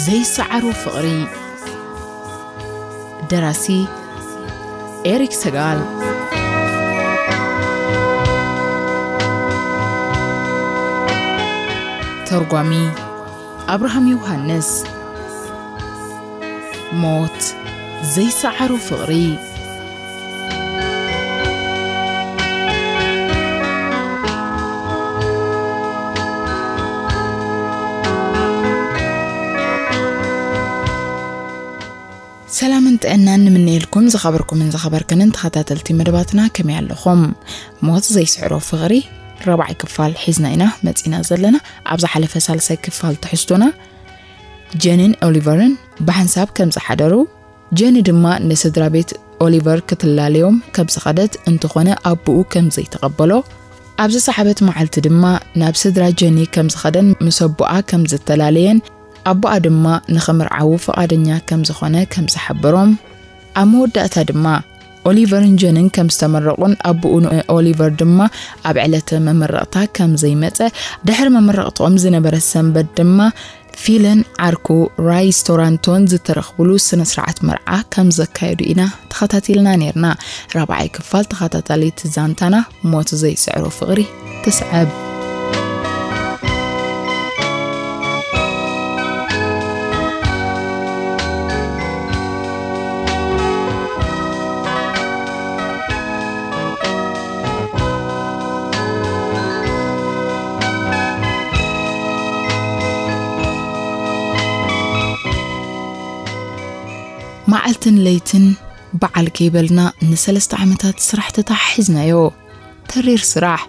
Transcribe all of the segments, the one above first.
ዘይሰዓሮ ፍቕሪ። ደራሲ ኤሪክ ሰጋል። ተርጓሚ ኣብርሃም ዮሃንስ። ሞት ዘይሰዓሮ ፍቕሪ። ሰላምን ጥዕናን ንምነየልኩም ዝኸበርኩምን ዝኸበርክንን ተኸታተልቲ መደባትና፣ ከመይ ኣለኹም? ሞት ዘይስዕሮ ፍቕሪ ራብዓይ ክፋል ሒዝና ኢና መጺና ዘለና። ኣብ ዝሓለፈ ሳልሳይ ክፋል ትሕዝቶና፣ ጀኒን ኦሊቨርን ብሓንሳብ ከም ዝሓደሩ፣ ጀኒ ድማ ንስድራ ቤት ኦሊቨር ክትላለዮም ከም ዝኸደት፣ እንተኾነ ኣቦኡ ከም ዘይተቐበሎ፣ ኣብ ዝሰሓበት መዓልቲ ድማ ናብ ስድራ ጀኒ ከም ዝኸደን ምስ ኣቦኣ ከም ዝተላለየን፣ ኣቦኣ ድማ ንኽምርዓዉ ፍቓደኛ ከም ዝኾነ ከም ዝሓበሮም፣ ኣብ መወዳእታ ድማ ኦሊቨርን ጀንን ከም ዝተመረቑን ኣቦኡ ንኦሊቨር ድማ ኣብ ዕለተ መመረቕታ ከም ዘይመጸ፣ ድሕሪ መመረቕትኦም ዝነበረ ሰንበት ድማ ፊልን ዓርኩ ራይስ ቶራንቶን ዝተረኽብሉ ስነ ስርዓት መርዓ ከም ዘካየዱ ኢና ተኸታቲልና ነይርና። ራብዓይ ክፋል ተኸታታሊት ዛንታና ሞት ዘይስዕሮ ፍቕሪ ትስዕብ። መዓልትን ለይትን በዓል ከይበልና ንሰለስተ ዓመታት ስራሕ ተተሓሒዝናዮ። ተሪር ስራሕ፣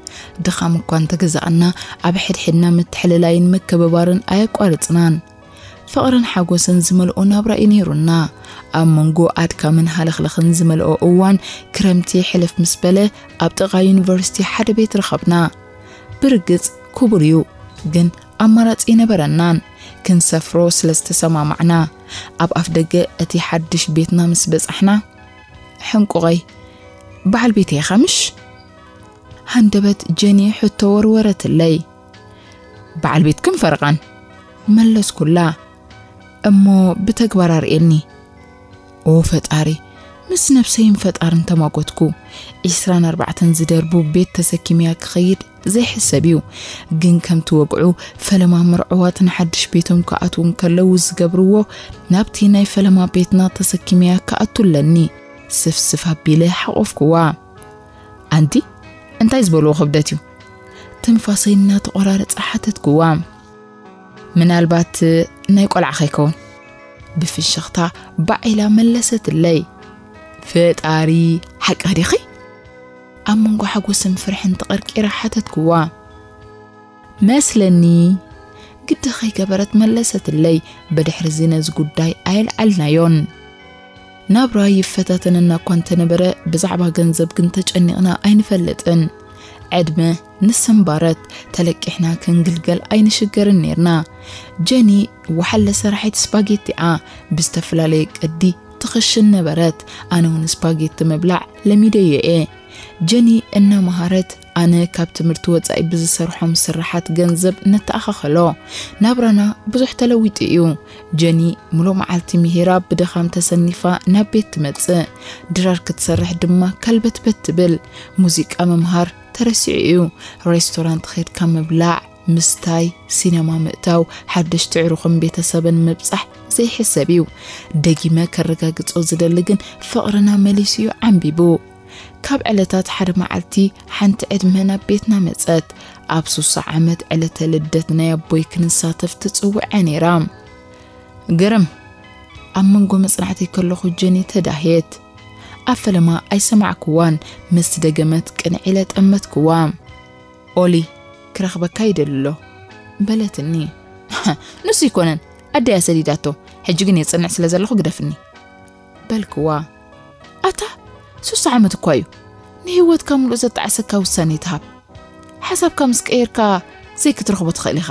ድኻም እኳ እንተገዛእና፣ ኣብ ሕድሕድና ምትሕልላይን ምክብባርን ኣየቋርጽናን። ፍቕርን ሓጎስን ዝመልኦ ናብራ እዩ ነይሩና። ኣብ መንጎ ኣድካምን ሃለኽለኽን ዝመልኦ እዋን ክረምቲ ሕልፍ ምስ በለ፣ ኣብ ጥቓ ዩኒቨርሲቲ ሓደ ቤት ረኸብና። ብርግጽ ክቡር እዩ፣ ግን ኣማራጺ ኣይነበረናን። ክንሰፍሮ ስለ ዝተሰማማዕና፣ ኣብ ኣፍ ደገ እቲ ሓድሽ ቤትና ምስ በጻሕና፣ ሕንቁቐይ፣ "በዓል ቤተይ ኢኻ ምሽ?" ሃንደበት ጀኒ ሕቶ ወርወረትለይ። "በዓል ቤትክን ፈረቓን?" መለስኩላ። እሞ ብተግባር ኣርእየኒ። ኦ ፈጣሪ፣ ምስ ነብሰይን ፈጣርን ተማጎትኩ። ዒስራን ኣርባዕተን ዝደርቡ ቤት ተሰኪመያ ክኸይድ ዘይሕሰብ እዩ። ግን ከምቲ ወግዑ፣ ፈለማ መርዑዋት ንሓድሽ ቤቶም ክኣትዉ እንከለዉ ዝገብርዎ፣ ናብቲ ናይ ፈለማ ቤትና ተሰኪመያ ክኣቱ ኣለኒ። ስፍስፍ ኣቢለ ሓቖፍኩዋ። "ኣንቲ፣ እንታይ ዝበልዎ ክብደት እዩ?" ትንፋሰይ እናተቖራረጸ ሓተትኩዋ። "ምናልባት ናይ ቆልዓ ከይከውን?" ብፍሽኽታ ባዕ ኢላ መለሰትለይ። "ፈጣሪ፣ ሓቂ ዲኺ?" ኣብ መንጎ ሓጎስን ፍርሕን ተቐርቂረ ሓተትኩዋ። "መስለኒ," ግዲ ከይገበረት መለሰትለይ። ብድሕርዚ ነዚ ጉዳይ ኣየልዓልናዮን። ናብራ ይፈታተነና እኳ እንተነበረ፣ ብዛዕባ ገንዘብ ግን ተጨኒቕና ኣይንፈልጥን። ዕድመ ንሰምባረት፣ ተለቂሕና ክንግልገል ኣይንሽገርን ኔርና። ጀኒ ወሓለ ሰራሒት ስፓጌቲ እያ። ብዝተፈላለየ ቅዲ ትኽሽን ነበረት። ኣነ እውን ስፓጌቲ ምብላዕ ለሚደዮ እየ። ጀኒ እናመሃረት፣ ኣነ ካብ ትምህርቲ ወጻኢ ብዝሰርሖም ስርሓት ገንዘብ ነተኣኻኸሎ። ናብራና ብዙሕ ተለዊጡ እዩ። ጀኒ ሙሉእ መዓልቲ ምሂራ ብድኻም ተሰኒፋ ናብ ቤት ትመጽእ። ድራር ክትሰርሕ ድማ ከልበትበት ትብል። ሙዚቃ ምምሃር ተረሲዑ እዩ። ሬስቶራንት ኸድካ ምብላዕ፣ ምስታይ፣ ሲነማ ምእታው፣ ሓደሽቲ ዕሩኽን ቤተሰብን ምብጻሕ ዘይሕሰብ እዩ። ደጊመ ከረጋግጾ ዝደሊ ግን ፍቕርና መሊሱ እዩ ዓንቢቡ። ካብ ዕለታት ሓደ መዓልቲ ሓንቲ ዕድመ ናብ ቤትና መጸት። ኣብ ሱሳ ዓመት ዕለተ ልደት ናይ ኣቦይ ክንሳተፍ ትጽውዐ ነይራ። ግርም፣ ኣብ መንጎ መጽናዕተይ ከለኹ ጀኒ ተዳህየት። ኣብ ፈለማ ኣይሰማዕክዋን፣ ምስ ደገመት ቅንዕ ኢለ ጠመትክዋ። "ኦሊ፣ ክረኽበካ ይደሊ ኣሎ" በለትኒ። "ንሱ ይኮነን፣ ኣደያ ሰዲዳቶ፣ ሕጂ ግን የጽንዕ ስለ ዘለኹ ግደፍኒ" በልክዋ። "ኣታ፣ ሱሳ ዓመት እኳ እዩ፣ ንህይወትካ ምሉእ ዘጣዕሰካ ውሳኔ ትሃብ። ሓሳብካ ምስ ቀየርካ ዘይክትረኽቦ ትኽእል ኢኻ።"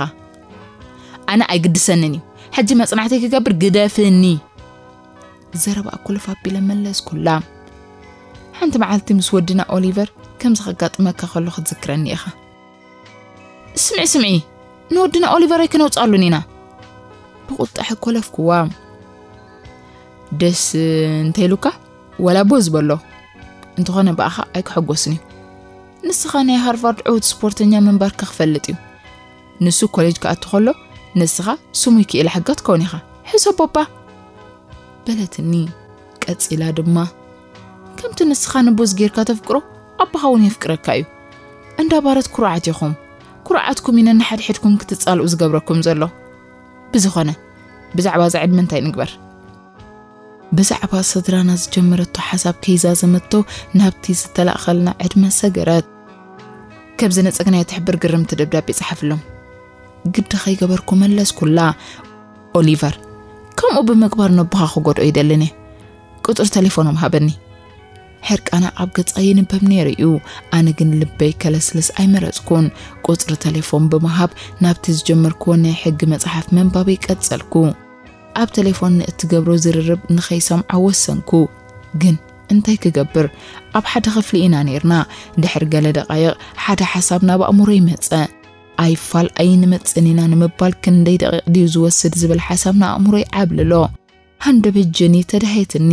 "ኣነ ኣይግድሰንን እዩ፣ ሕጂ መጽናዕተይ ክገብር ግደፍኒ" ዘረባ ኩልፍ ኣቢለ መለስኩላ። "ሓንቲ መዓልቲ ምስ ወድና ኦሊቨር ከምዚ ከጋጥመካ ከሎ ክትዝክረኒ ኢኻ።" "ስምዒ፣ ስምዒ፣ ንወድና ኦሊቨር ኣይክነውጽኣሉን ኢና" ብቁጥዐ ኮለፍኩዋ። ደስ እንተይሉካ ዋላ ቦ ዝበሎ፣ እንተኾነ ብኣኻ ኣይክሕጎስን እዩ። ንስኻ ናይ ሃርቫርድ ዕዉት ስፖርተኛ ምንባርካ ክፈልጥ እዩ። ንሱ ኮሌጅ ክኣቱ ከሎ ንስኻ ስሙይ ክኢላ ሕጋ ትከውን ኢኻ። ሕሰቦ እባ፣ በለትኒ። ቀጺላ ድማ፣ ከምቲ ንስኻ ንቡዝ ጌርካ ተፍቅሮ፣ ኣቦኻ እውን የፍቅረካ እዩ። እንዳ ባረት ኩሩዓት ኢኹም። ኩርዓትኩም እዩ ነንሓድሕድኩም ክትጻልኡ ዝገብረኩም ዘሎ። ብዝኾነ፣ ብዛዕባ እዚ ዕድመ እንታይ ንግበር? ብዛዕባ ስድራና ዝጀመረቶ ሓሳብ ከይዛዘመቶ ናብቲ ዝተላእኸልና ዕድመ ሰገረት። ከም ዝነጸግናዮ ትሕብር ግርምቲ ደብዳቤ ጸሓፍሎም። ግዲ ከይገበርኩ መለስኩላ። ኦሊቨር፣ ከምኡ ብምግባር ነቦኻ ክጎድኦ ይደልን እየ። ቁጽሪ ተሌፎኖም ሃበኒ። ሕርቃና ኣብ ገጻ ይንበብ ነይሩ እዩ። ኣነ ግን ልበይ ከለስልስ ኣይመረጽኩን። ቁጽሪ ተሌፎን ብምሃብ ናብቲ ዝጀመርክዎ ናይ ሕጊ መጽሓፍ ምንባበይ ቀጸልኩ። ኣብ ተሌፎን ንእትገብሮ ዝርርብ ንኸይሰምዖ ወሰንኩ። ግን እንታይ ክገብር? ኣብ ሓደ ክፍሊ ኢና ነይርና። ድሕሪ ገለ ደቓይቕ ሓደ ሓሳብ ናብ ኣእምሮይ መጸ። ኣይፋል ኣይንመጽእን ኢና ንምባል ክንደይ ደቂቕ ድዩ ዝወስድ ዝብል ሓሳብ ንኣእምሮይ ዓብልሎ። ሃንደበት ጀኒ ተዳህየትኒ።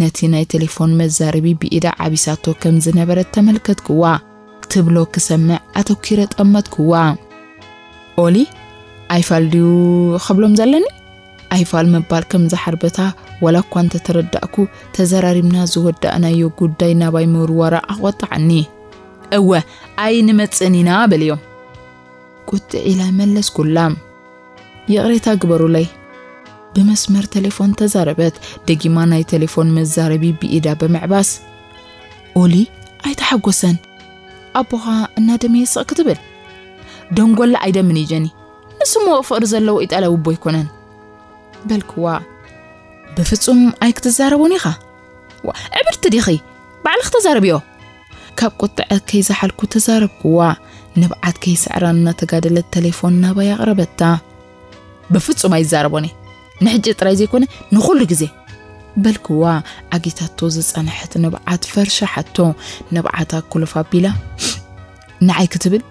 ነቲ ናይ ቴሌፎን መዛረቢ ብኢዳ ዓቢሳቶ ከም ዝነበረት ተመልከትክዋ። ትብሎ ክሰምዕ ኣተኲረ ጠመትክዋ። ኦሊ፣ ኣይፋል ድዩ ክብሎም ዘለኒ? ኣይፋል ምባል ከም ዝሓርበታ ዋላ እኳ እንተተረዳእኩ፣ ተዘራሪብና ዝወዳእናዮ ጉዳይ ናባይ ምውርዋራ ኣቖጣዓኒ። እወ፣ ኣይንመጽእን ኢና በልዮም። ቁጥዕ ኢለ መለስኩላ። ይቕሬታ ግበሩለይ። ብመስመር ቴሌፎን ተዛረበት። ደጊማ ናይ ቴሌፎን መዛረቢ ብኢዳ ብምዕባስ፣ ኦሊ ኣይተሓጎሰን። ኣቦኻ እናደመየ ስቕ ክትብል? ደንጎላ ኣይደምን እዩ ጀኒ። ንስሞ ፍቕሪ ዘለዎ ኢጣልያዊ እቦ ኣይኮነን። በልክዋ። ብፍጹም ኣይክትዛረቦን ኢኻ። ዋ፣ ዕብድቲ ዲኺ? ባዕልኺ ተዛረብዮ። ካብ ቁጥዐ ከይዘሓልኩ ተዛረብክዋ። ንብዓት ከይስዕራ እናተጋደለት ቴሌፎን ናባይ ኣቕረበታ። ብፍጹም ኣይዛረቦን እየ። ንሕጂ ጥራይ ዘይኮነ ንኹሉ ግዜ። በልክዋ። ዓጊታቶ ዝጸንሐት ንብዓት ፈርሻሓቶ። ንብዓታ ኩልፍ ኣቢላ፣ ንዓይ ክትብል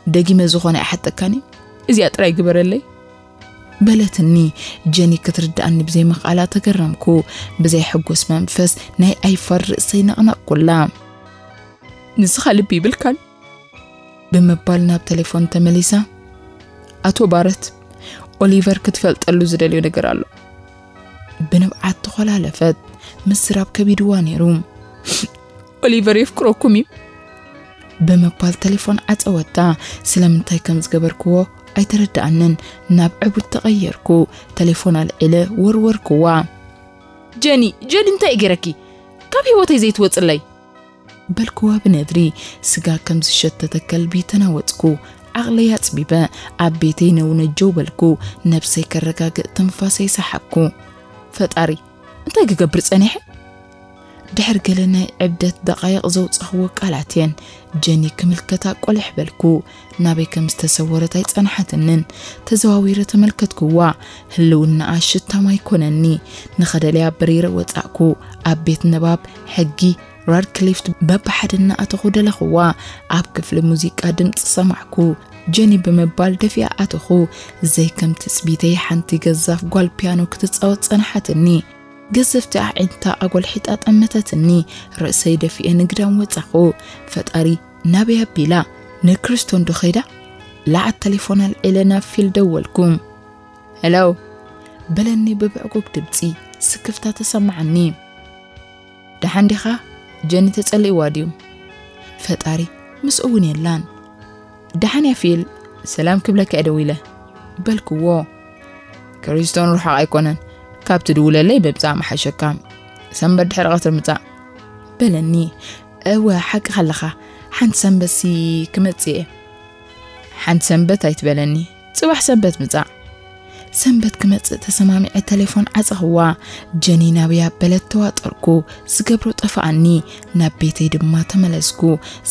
ደጊመ ዝኾነ ኣይሓጠካን እዩ። እዚኣ ጥራይ ግበረለይ። በለትኒ። ጀኒ ክትርድኣኒ ብዘይምኽኣላ ተገረምኩ። ብዘይ ሕጉስ መንፈስ ናይ ኣይፋል ርእሰይ ነቕነቕኩላ። ንስኻ ልቢ ይብልካን? ብምባል ናብ ቴሌፎን ተመሊሳ። ኣቶ ባረት፣ ኦሊቨር ክትፈልጠሉ ዝደልዮ ነገር ኣሎ። ብንብዓት ተኾላለፈት። ምስራብ ከቢድዋ ነይሩ። ኦሊቨር የፍቅረኩም እዩ። ብምባል ቴሌፎን ዓጸወታ። ስለምንታይ ከም ዝገበርክዎ ኣይተረድኣንን። ናብ ዕቡድ ተቐየርኩ። ቴሌፎን ኣልዒለ ወርወርክዋ። ጀኒ፣ ጀኒ፣ እንታይ እዩ ገይረኪ? ካብ ህይወተይ ዘይትወጽለይ። በልክዋ ብነድሪ። ስጋ ከም ዝሸተተ ከልቢ ተናወጽኩ። ዓቕለይ ኣጽቢበ ኣብ ቤተይ ነውነጀው በልኩ። ነብሰይ ከረጋግእ ትንፋሰይ ሰሓብኩ። ፈጣሪ፣ እንታይ ክገብር ጸኒሐ? ድሕሪ ገለ ናይ ዕብደት ደቓይቕ ዘውጻኽዎ ቃላት እየን። ጀኒ ክምልከታ ቆልሕ በልኩ። ናበይ ከም ዝተሰወረት ኣይጸንሓትንን። ተዘዋዊረ ተመልከትክዋ። ህልውናኣ ሽታም ኣይኮነኒ። ንኸደልያ በሪረ ወጻእኩ። ኣብ ቤት ንባብ ሕጊ ራድክሊፍት በብሓደ እናኣተኹ ደለኽዋ። ኣብ ክፍሊ ሙዚቃ ድምጺ ሰማዕኩ። ጀኒ ብምባል ደፊኣ ኣተኹ። ዘይከም ትጽቢተይ ሓንቲ ገዛፍ ጓል ፒያኖ ክትጻወት ጸንሓትኒ። ገዘፍቲ ኣዒንታ ኣጎልሒጣ ጠመተትኒ። ርእሰይ ደፊኤ ንግዳም ወጻኹ። ፈጣሪ ናበይ ኣቢላ? ንክሪስቶን ዶ ኸይዳ? ለዓት ቴሌፎን ኣልዒለ ናብ ፊል ደወልኩ። ሄሎ፣ በለኒ ብብዕጉግ ድምጺ። ስክፍታ ተሰማዓኒ። ደሓን ዲኻ? ጀኒ ተጸሊእዋ ድዩ? ፈጣሪ፣ ምስኡ እውን የላን። ደሓን እያ ፊል፣ ሰላም ክብለካ እየ ደዊለ። በልክዎ። ክሪስቶን ርሑቕ ኣይኮነን፣ ካብ ትድውለለይ ምብጻእ ምሓሸካ። ሰንበት ድሕሪ ቀትሪ ምጻእ። በለኒ። እወ፣ ሓቅኻ ኣለኻ። ሓንቲ ሰንበትሲ ክመጽእ እየ። ሓንቲ ሰንበት ኣይትበለኒ፣ ጽባሕ ሰንበት ምጻእ። ሰንበት ክመጽእ ተሰማሚዐ ቴሌፎን ዓጸኽዋ። ጀኒ ናበይ ኣበለት ተዋጠርኩ። ዝገብሮ ጠፍኣኒ። ናብ ቤተይ ድማ ተመለስኩ።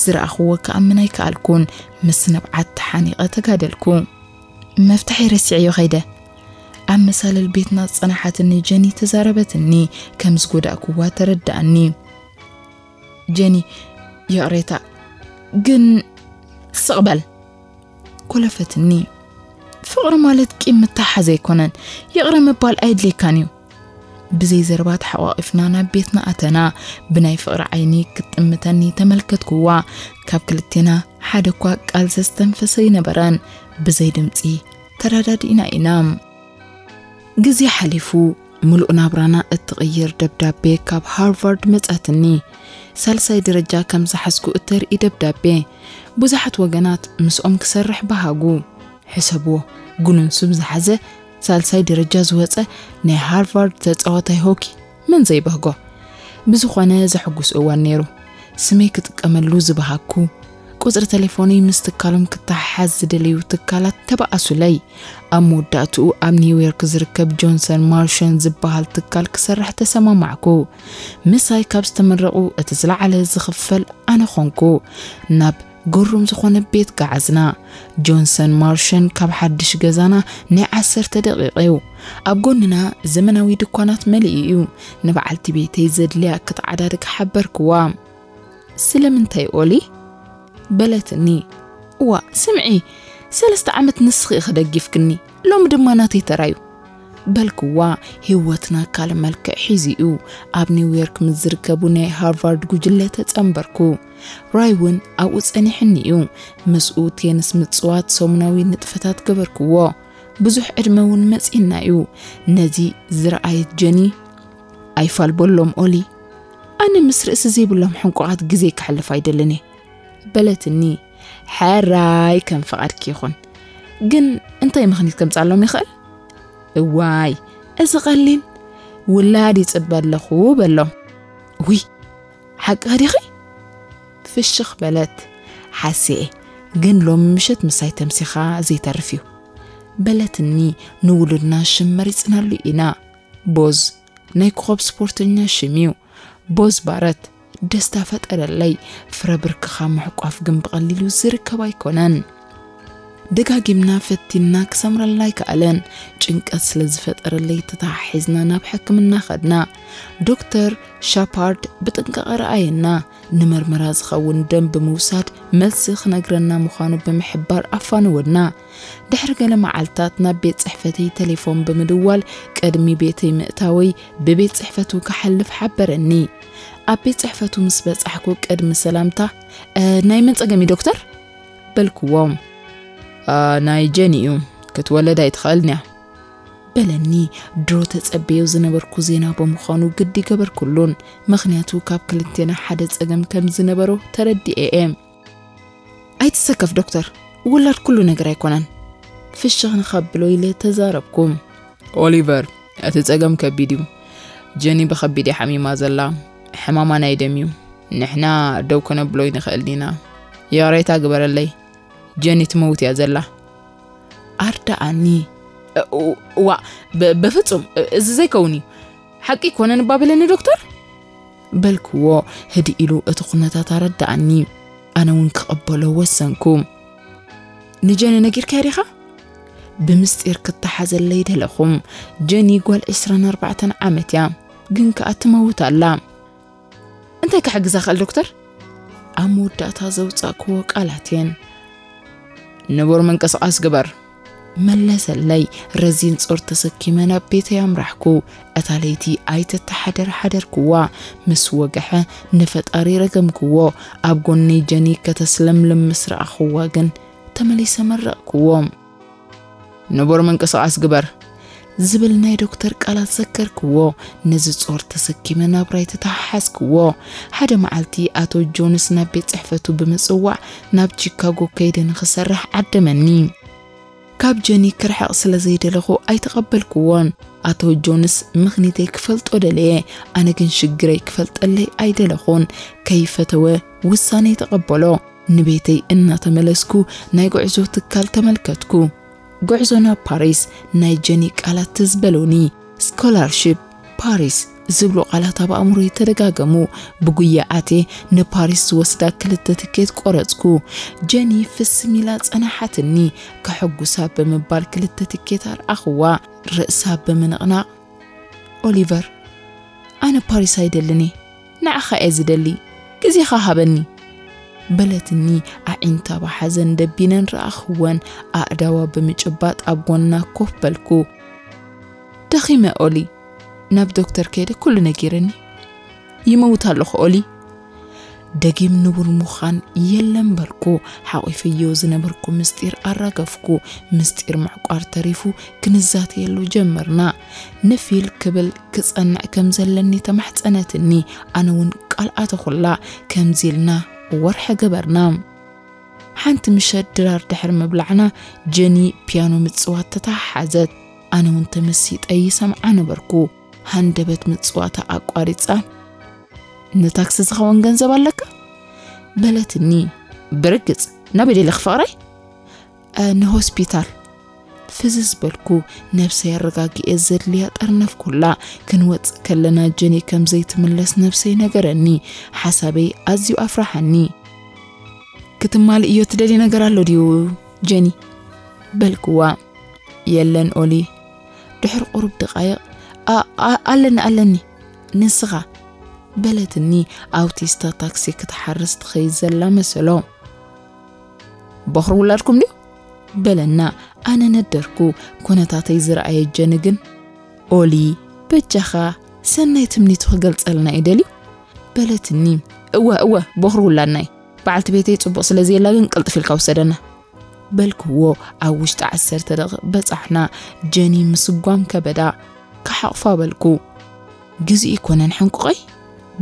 ዝረኣኽዎ ክኣምን ኣይከኣልኩን። ምስ ንብዓት ተሓኒቐ ተጋደልኩ። መፍትሐይ ረሲዐዮ ኸይደ። ኣብ መሳልል ቤትና ዝጸናሓትኒ ጀኒ ተዛረበትኒ። ከም ዝጎዳእክዋ ተረዳኣኒ። ጀኒ፣ ይቕሬታ፣ ግን ስቕ በል። ኮለፈትኒ። ፍቕሪ ማለት ቂም ምትሓዝ ኣይኮነን። ይቕረ ምባል ኣየድልየካን እዩ። ብዘይ ዘረባ ተሓቋቒፍና ናብ ቤትና ኣተና። ብናይ ፍቕሪ ዓይኒ ክትጥምተኒ ተመልከትኩዋ። ካብ ክልቴና ሓደ እኳ ቃል ዘስተንፈሰ ኣይነበረን። ብዘይ ድምጺ ተረዳዲእና ኢና። ግዜ ሓሊፉ፣ ምሉእ ናብራና እትቕይር ደብዳቤ ካብ ሃርቫርድ መጻትኒ። ሳልሳይ ደረጃ ከም ዝሓዝኩ እተርኢ ደብዳቤ። ብዙሓት ወገናት ምስኦም ክሰርሕ በሃጉ። ሕሰብዎ፣ ጉኑን ስም ዝሓዘ ሳልሳይ ደረጃ ዝወጸ ናይ ሃርቫርድ ተጻዋታይ ሆኪ መን ዘይበህጎ? ብዝኾነ ዘሐጉስ እዋን ነይሩ። ስመይ ክጥቀመሉ ዝበሃግኩ፣ ቁጽሪ ተሌፎነይ ምስ ትካሎም ክተሓሓዝ ዝደለዩ ትካላት ተባኣሱለይ። ኣብ መወዳእትኡ ኣብ ኒውዮርክ ዝርከብ ጆንሰን ማርሸን ዝበሃል ትካል ክሰርሕ ተሰማማዕኩ። ምሳይ ካብ ዝተመረቑ እቲ ዝለዓለ ዝኽፈል ኣነ ኾንኩ። ናብ ግሩም ዝኾነ ቤት ገዓዝና። ጆንሰን ማርሸን ካብ ሓድሽ ገዛና ናይ ዓሰርተ ደቂቕ እዩ። ኣብ ጎንና ዘመናዊ ድኳናት መሊኡ እዩ። ንበዓልቲ ቤተይ ዘድልያ ክትዓዳድግ ሓበርክዋ። ስለምንታይ ኦሊ? በለትኒ። እዋ፣ ስምዒ፣ ሰለስተ ዓመት ንስኺ ኢኺ ደጊፍክኒ፣ ሎሚ ድማ ናተይ ተራዩ። በልክዋ፣ ህይወትና ካልእ መልክዕ ሒዙ እዩ። ኣብ ኒውዮርክ ምስ ዝርከቡ ናይ ሃርቫርድ ጉጅለ ተጸንበርኩ። ራይ እውን ኣብኡ ጸኒሕኒ እዩ። ምስኡ ቴንስ ምጽዋት ሰሙናዊ ንጥፈታት ገበርክዎ። ብዙሕ ዕድመ እውን መጺእና እዩ። ነዚ ዝረኣየት ጀኒ፣ "ኣይፋልበሎም ኦሊ፣ ኣነ ምስ ርእሲ ዘይብሎም ሕንቁቓት ግዜ ክሕልፍ ኣይደልን እየ" በለትኒ። "ሕራይ ከም ፍቓድኪ ይኹን። ግን እንታይ ምኽኒት ከምጻሎም ይኽእል?" "እዋይ፣ እዚ ቀሊል፣ ውላድ ይጽበ ኣለኹ በሎም።" "ውይ፣ ሓቂ ዲኺ?" ፍሽኽ በለት። "ሓሴ፣ ግን ሎሚ ምሸት ምሳይ ተምሲኻ ዘይተርፍ እዩ" በለትኒ። "ንውሉድና ሽም መሪጽናሉ ኢና። ቦዝ፣ ናይ ኮኸብ ስፖርተኛ ሽም እዩ። ቦዝ ባረት፣ ደስታ ፈጠረለይ። ፍረ ብርክኻ ምሕቋፍ ግን ብቐሊሉ ዝርከብ ኣይኮነን።" ደጋጊምና ፈቲንና ክሰምረልና ኣይከኣለን። ጭንቀት ስለ ዝፈጠረለይ ተተሓሒዝና ናብ ሕክምና ኸድና። ዶክተር ሻፓርድ ብጥንቃቐ ረኣየና። ንመርመራ ዝኸውን ደም ብምውሳድ መልሲ ክነግረና ምዃኑ ብምሕባር ኣፋነወና። ድሕሪ ገለ መዓልታት ናብ ቤት ጽሕፈተይ ተሌፎን ብምድዋል ቅድሚ ቤተይ ምእታወይ ብቤት ጽሕፈቱ ክሓልፍ ሓበረኒ። ኣብ ቤት ጽሕፈቱ ምስ በጻሕኩ ቅድሚ ሰላምታ፣ "እ፣ ናይ መን ጸገም እዩ ዶክተር?" በልክዎ። "ኣ፣ ናይ ጀኒ እዩ፣ ክትወለድ ኣይትኽእልን እያ" በለኒ። ድሮ ተጸበዮ ዝነበርኩ ዜና ብምዃኑ ግዲ ገበርኩሉን፣ ምኽንያቱ ካብ ክልቴና ሓደ ጸገም ከም ዝነበሮ ተረዲኤ እየ። "ኣይትሰከፍ ዶክተር፣ ውላድ ኩሉ ነገር ኣይኮነን" ፍሽኽ ንኸብሎ ኢለ ተዛረብኩ። "ኦሊቨር፣ እቲ ጸገም ከቢድ እዩ። ጀኒ ብኸቢድ እያ ሓሚማ ዘላ። ሕማማ ናይ ደም እዩ። ንሕና ደው ከነብሎ ኣይንኽእልን ኢና። ይቕሬታ ግበረለይ፣ ጀኒ ትመውት እያ ዘላ" ኣርዳኣኒ። "እ-፣ ዋ፣ በ-፣ በፍጹም፣ እ-፣ እዚ ዘይከውን እዩ። ሓቂ ኣይኮነን እባ በለኒ ዶክተር?" በልክዎ። ህድእ ኢሉ እቲ ኩነታት ኣረዳኣኒ። ኣነ እውን ክቐበሎ ወሰንኩ። "ንጀኒ ነጊርካያ ዲኻ?" ብምስጢር ክተሓዘለይ ደለኹ። ጀኒ ጓል ዕስራን ኣርባዕተን ዓመት እያ፣ ግን ከኣ ትመውት ኣላ። "እንታይ ክሕግዛ ክእል ዶክተር?" ኣብ መወዳእታ ዘውጻእክዎ ቃላት እየን። "ንቡር ምንቅስቓስ ግበር" መለሰለይ። ረዚን ጾር ተሰኪመ ናብ ቤተይ ኣምራሕኩ። እታ ለይቲ ኣይተተሓደር ሓደርክዋ። ምስ ወግሐ ንፈጣሪ ረገምክዎ። ኣብ ጎነይ ጀኒ ከተስለምልም ምስ ረኣኽዋ ግን ተመሊሰ መረቕክዎ። "ንቡር ምንቅስቓስ ግበር" ዝብል ናይ ዶክተር ቃላት ዘከርክዎ። ነዚ ጾር ተሰኪመ ናብራይ ተተሓሓዝክዎ። ሓደ መዓልቲ ኣቶ ጆንስ ናብ ቤት ጽሕፈቱ ብምጽዋዕ ናብ ቺካጎ ከይደ ንኽሰርሕ ዓደመኒ። ካብ ጀኒ ክርሕቕ ስለ ዘይደለኹ ኣይተቐበልክዎን። ኣቶ ጆንስ ምኽኒተይ ክፈልጦ ደለየ፣ ኣነ ግን ሽግረይ ክፈልጠለይ ኣይደለኹን። ከይፈተወ ውሳኔ ተቐበሎ። ንቤተይ እናተመለስኩ ናይ ጉዕዞ ትካል ተመልከትኩ። ጉዕዞ ናብ ፓሪስ፣ ናይ ጀኒ ቃላት ትዝ በሉኒ። ስኮላርሺፕ፣ ፓሪስ ዝብሉ ቃላት ኣብ ኣእምሮይ ተደጋገሙ። ብጉያ ኣትየ ንፓሪስ ዝወስዳ ክልተ ትኬት ቆረጽኩ። ጀኒ ፍስም ኢላ ጸናሓትኒ። ከሐጉሳ ብምባል ክልተ ትኬት ኣርኣኽዋ። ርእሳ ብምንቕናቕ፣ "ኦሊቨር፣ ኣነ ፓሪስ ኣይደልን እየ። ንዓኻ እየ ዝደሊ። ግዜኻ ሃበኒ" በለትኒ። ኣዒንታ ብሓዘን ደቢነን ረኣኽወን። ኣእዳዋ ብምጭባጥ ኣብ ጎና ኮፍ በልኩ። ደኺመ ኦሊ፣ ናብ ዶክተር ከይደ ኩሉ ነጊረኒ። ይመውት ኣለኹ ኦሊ። ደጊም ንቡር ምዃን የለን በልኩ። ሓቒፈዮ ዝነበርኩ ምስጢር ኣራገፍኩ። ምስጢር ምዕቋር ተሪፉ ክንዛተየሉ ጀመርና። ንፊል ክብል ክጸንዕ ከም ዘለኒ ተማሕጸነትኒ። ኣነ እውን ቃል ኣተኹላ። ከምዚ ኢልና ወርሒ ገበርና። ሓንቲ ምሸት ድራር ድሕሪ ምብላዕና ጀኒ ፒያኖ ምጽዋት ተተሓሓዘት። ኣነ እውን ተመሲጠ ይሰምዓ ነበርኩ። ሃንደበት ምጽዋታ ኣቋሪጻ፣ "ንታክሲ ዝኸውን ገንዘብ ኣለካ?" በለትኒ። "ብርግጽ፣ ናበይ ደሊኺ ፍቕረይ?" "እ፣ ንሆስፒታል።" ፍዝዝ በልኩ። ነብሰይ ኣረጋጊኤ ዘድልያ ጠርነፍኩላ። ክንወጽእ ከለና ጀኒ ከም ዘይትምለስ ነብሰይ ነገረኒ። ሓሳበይ ኣዝዩ ኣፍራሓኒ። "ክትማልእዮ ትደልዮ ነገር ኣሎ ድዩ ጀኒ?" በልክዋ። "የለን ኦሊ፣ ድሕሪ ቁሩብ ደቓይቕ፣ ኣ-፣ ኣ-፣ ኣለኒ፣ ኣለኒ፣ ንስኻ?" በለትኒ። ኣውቲስታ ታክሲ ክትሓርስ ትኸይድ ዘላ መሰሎ። "ቦኽሪ ውላድኩም ድዩ?" በለና። ኣነ ነደርኩ። ኩነታተይ ዝረኣየ ጀኒ ግን፣ "ኦሊ፣ በጃኻ፣ ሰናይ ትምኒቱ ክገልጸልና እዩ ደልዩ?" በለትኒ። "እወ፣ እወ፣ ቦኽሪ ውላድናይ። በዓልቲ ቤተይ ጽቡቕ ስለ ዘየላ ግን ቅልጥፍ ኢልካ ውሰደና።" በልክዎ። ኣብ ውሽጢ ዓሰርተ ደቂቕ በጻሕና። ጀኒ ምስጓም ከበዳ። ክሓቕፋ በልኩ። "ግዜኡ ኣይኮነን ሕንቁቐይ?"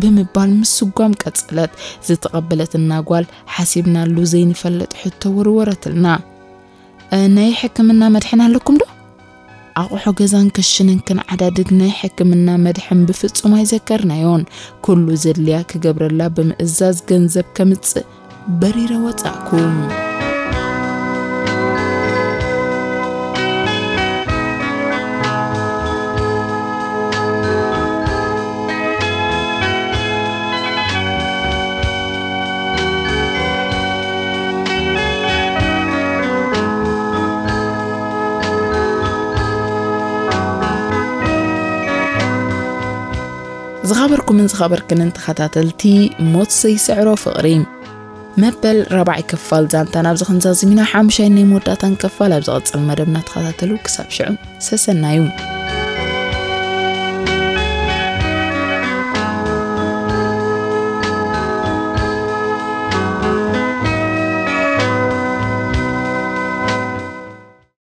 ብምባል ምስጓም ቀጸለት። ዝተቐበለትና ጓል ሓሲብናሉ ዘይንፈልጥ ሕቶ ወርወረትልና። "እ፣ ናይ ሕክምና መድሕን ኣለኩም ዶ?" ኣቑሑ ገዛን ክሽንን ክንዓዳድግ ናይ ሕክምና መድሕን ብፍጹም ኣይዘከርናዮን። ኩሉ ዘድልያ ክገብረላ ብምእዛዝ ገንዘብ ከምጽእ በሪረ ወጻእኩ። ዝኸበርኩምን ዝኸበርክንን ተኸታተልቲ ሞት ዘይስዕሮ ፍቕሪ፣ መበል ራብዓይ ክፋል ዛንታና ኣብዚ ክንዛዝም ኢና። ሓሙሻይ ናይ መወዳእታን ክፋል ኣብ ዝቕጽል መደብና ተኸታተሉ። ክሳብ ሽዑ ሰሰናዩ።